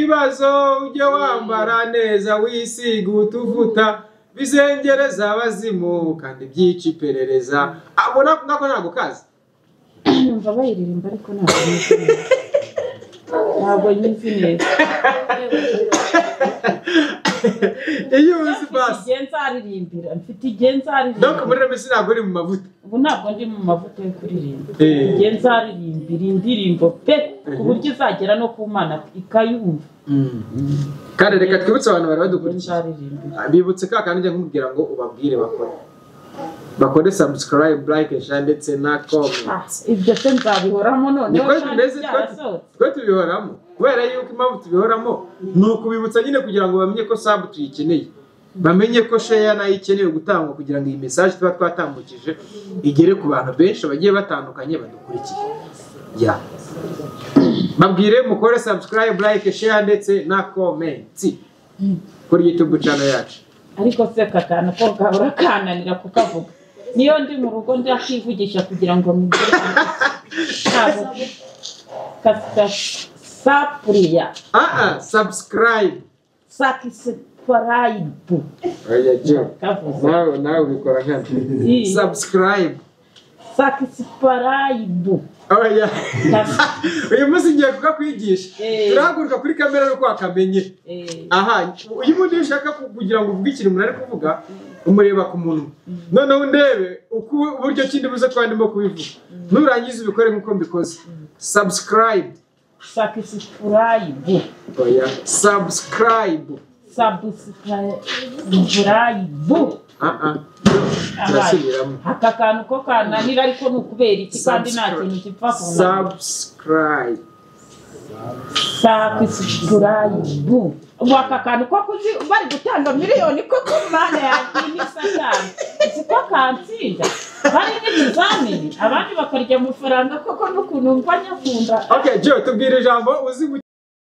ibibazo, ujye wambara neza, wisiga utuvuta, bizengereza abazimu kandi byica iperereza. Abona nako ntabwo kazi. Numva bayiririmba ariko ntabwo nyizi neza. Iyo uzi basi igihe nzaririmbira, mfite igihe nzaririmbira. Donc muri remesi ntabwo uri mu mavuta. Ubu ntabwo ndi mu mavuta yo kuririmba. Igihe nzaririmbira indirimbo pe ku buryo izagera no ku Mana ikayumva. Kandi reka twibutse abantu bari badukurikiye, bibutse ka kandi njya nkubwira ngo ubabwire bakore subscribe, like, share ndetse na comment. Ibyo se nzabihoramo none? Niko bimeze, twe tubihoramo kubera yuko impamvu tubihoramo ni ukubibutsa nyine kugira ngo bamenye ko sub tuyikeneye, bamenye ko share nayo ikenewe gutangwa kugira ngo iyi message tuba twatambukije igere ku bantu benshi bagiye batandukanye badukurikiye. Ya babwire mukore subscribe, like, share ndetse na comment kuri YouTube channel yacu. Ariko se kakana ko gahora kananira kukavuga, niyo ndi mu rugo ndakivugisha kugira ngo sapuriya. Subscribe, subscribe. Oya jo, nawe ubikora nkana. Subscribe, subscribe. Oya, uyu munsi ngiye kukakwigisha. Turahaguruka kuri kamera nuko wakamenye. Aha, uyu muntu ushaka kugira ngo uvuge ikintu umuntu ari kuvuga, umureba ku munwa. Noneho undebe uko uburyo kindi buze twandimo kubivuga. Nurangiza ubikore nkuko mbikoze. Subscribe, subscribe. Oya, subscribe, subscribe. Turasubiramo. Aka kantu ko kananira ariko ni ukubera iki kandi nta kintu gipfa kunanira. Subscribe, subscribe. Ubu aka kantu ko kuzi bari gutanga miliyoni koko Mana yanjye ni satani. Siko kantsinda bari n'ikizamini abandi bakarya amafaranga koko n'ukuntu mva nyakunda. Okay, Joe, tubwire ijambo uzi.